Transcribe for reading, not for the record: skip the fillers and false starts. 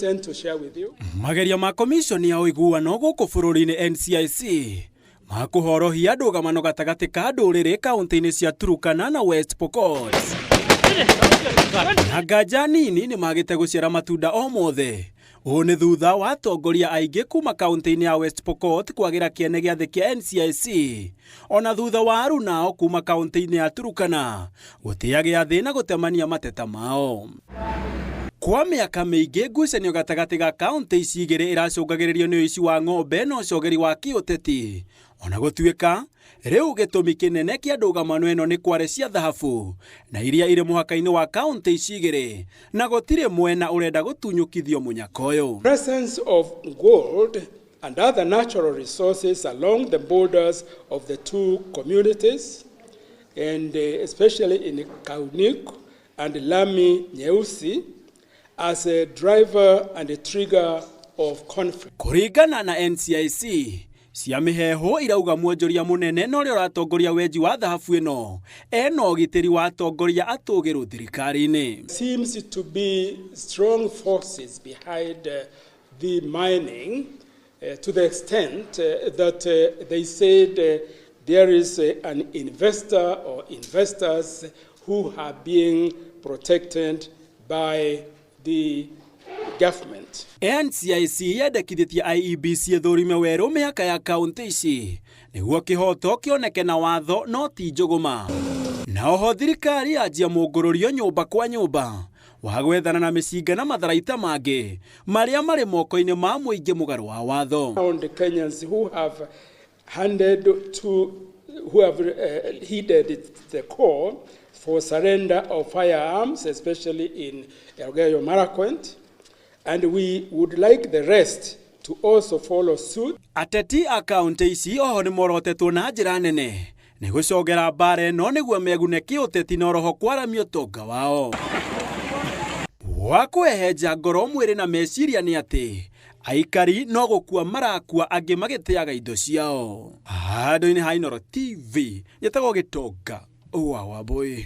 Intend to share with you. Magerio ma komiconi ya ũiguano gũkũ bũrũri-inĩ NCIC ma kũhorohia ndũgamano gatagatĩ ka ndũrĩrĩ kaunti-inĩ cia Turkana na West Pokot na nganja nini nĩ magĩte gũciara matunda o mothe. Ũũ nĩ thutha wa atongoria aingĩ kuma kaunti-inĩ ya West Pokot kwagĩra kĩene gĩathĩ kĩa NCIC, ona thutha wa arunao kuma kaunti-inĩ ya Turkana gũtĩa gĩathĩ na gũtemania mateta mao. Kwa mĩaka mĩingĩ ngucanio gatagatĩ ga kaunti ici igĩrĩ ĩracũngagĩrĩrio nĩ ũici wa ng'ombe na ũcogeri wa kĩũteti. Ona gũtuĩka rĩu gĩtũmi kĩnene kĩa ndũgamano ĩno nĩ kware cia thahabu na iria irĩ mũhaka-inĩ wa kaunti ici igĩrĩ, na gũtirĩ mwena ũrenda gũtunyũkithio mũnyaka ũyũ. Presence of gold and other natural resources along the borders of the two communities, and especially in Kaunik and Lami Nyeusi, as a driver and a trigger of conflict. Kũringana na NCIC, cia mĩheehũ irauga mwonjoria mũnene na ũrĩa ũratongoria wenji wa thahabu ĩno ena ũgitĩri wa atongoria atũgĩru thirikari-inĩ. Seems to be strong forces behind the mining to the extent that they said there is an investor or investors who are being protected by the government. NCIC yendekithĩtie IEBC ĩthũrime werũ mĩhaka ya kaunti ici nĩguo kĩhoto kĩoneke na watho no ti njũgũma. Na oho thirikari yanjia mũngũrũrio nyũmba kwa nyũmba wa gwethana na mĩcinga na matharaita mangĩ marĩa marĩ moko-inĩ ma mũingĩ mũgarũ wa watho. On the Kenyans who have handed to who have heeded the call for surrender of firearms, especially in Elgeyo Marakwet, and we would like the rest to also follow suit. Ateti a kaunti ici oho nĩ morotetwo na njĩra nene nĩ gũcogera mbara ĩno nĩguo megune kĩũteti na oroho kwaramia ũtonga wao. Wa kũhehenja ngoro mwĩrĩ na meciria nĩ atĩ aikari no gũkua marakua angĩ magĩteaga indo ciao. Handũ-inĩ ha Inooro TV, njĩtagwo Gĩtonga wa Wambũi.